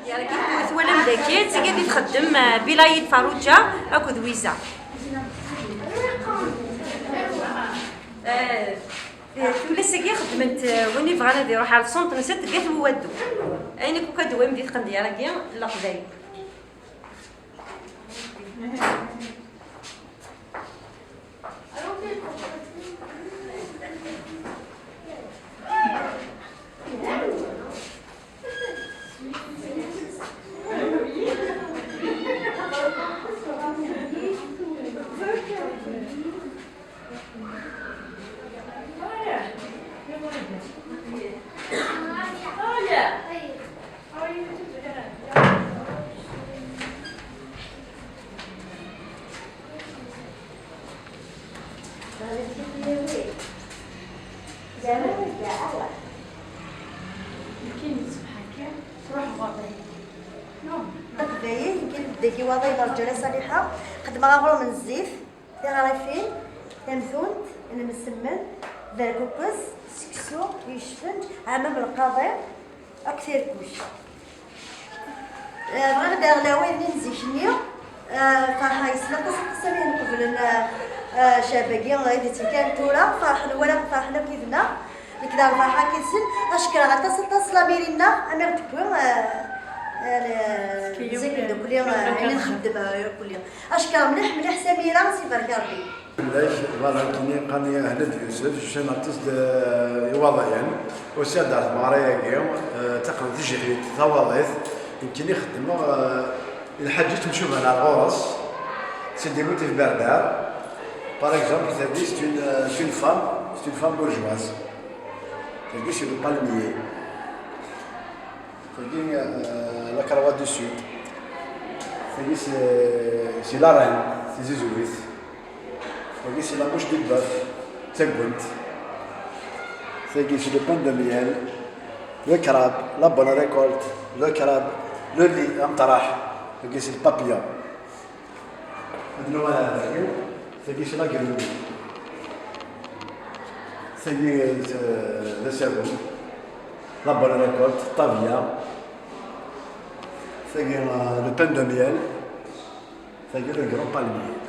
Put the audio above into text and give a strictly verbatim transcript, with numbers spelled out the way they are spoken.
Twalam dagi, d tagi i txeddem, eh, Bilayed Farruǧa akked Wiza. Eh, tullas-agi xeddment, eh, win ibɣan ad iruḥ ar le centre-nsent deg At Uwaddu. Ayen akk ad d-tawim di tqendyar-agi n Leqbayel. Aqbayel, nekk dagi waḍi n Rǧala Ṣaliḥa, xeddmeɣ aɣrum n zzit, tiɣrifin, tamtunt, lemsemmen, berkukes, seksu, yecfenǧ, ɛmam lqaḍi, akked tirkuc. Eh, bɣiɣ ad d-aɣeɣ lawan-nni n zik-nni. Eh, Ferḥa, yesla aṭas, aṭas amek nqeblen, eh, eh, ccɛeb-agi, eh, i d-yettekkan tura. Ferḥen, walaɣ ferḥen akk yid-neɣ. Nekk d Ferḥa akk yid-sen. Ad cekkreɣ aṭas, aṭas lamiri-nneɣ, am i ɣ-d-tewwi, eh, eh, zik nekkni, eh, ayen nxeddem, eh, nekkni. Ad cekkreɣ mliḥ, mliḥ Samira, s ibarek Rebbi. Fell-ak, voilà, nekkini qqaren-iyi Ahled Yusef, je suis un artiste de Iwaḍiyen. Usiɣ-d ar tmeɣra-agi, eh, ttaqen tijihit tawaḍit, nekkini xeddmeɣ, eh, lḥaǧa yettemcuban ar ɣur-s, c'est des motifs berbères. Par exemple, tagi, c'est une, euh, c'est une femme, c'est une femme bourgeoise. Tagi, c'est le palmier. Tagi, euh, la cravate du sud. Tagi, c'est, c'est la reine, c'est Zizouit. Tagi, c'est la mouche du bœuf, d taggent. Tagi, c'est le pain de miel, le crabe, la bonne récolte, le crabe, le lit, amtraḥ. Tagi, c'est le papillon. Ad nuɣal ar dagi. Tagi, c'est la grenouille. Tagi, euh, d asagu. La bonne récolte, ṭṭabya. Tagi, euh, le pain de miel. Tagi, le grand palmier.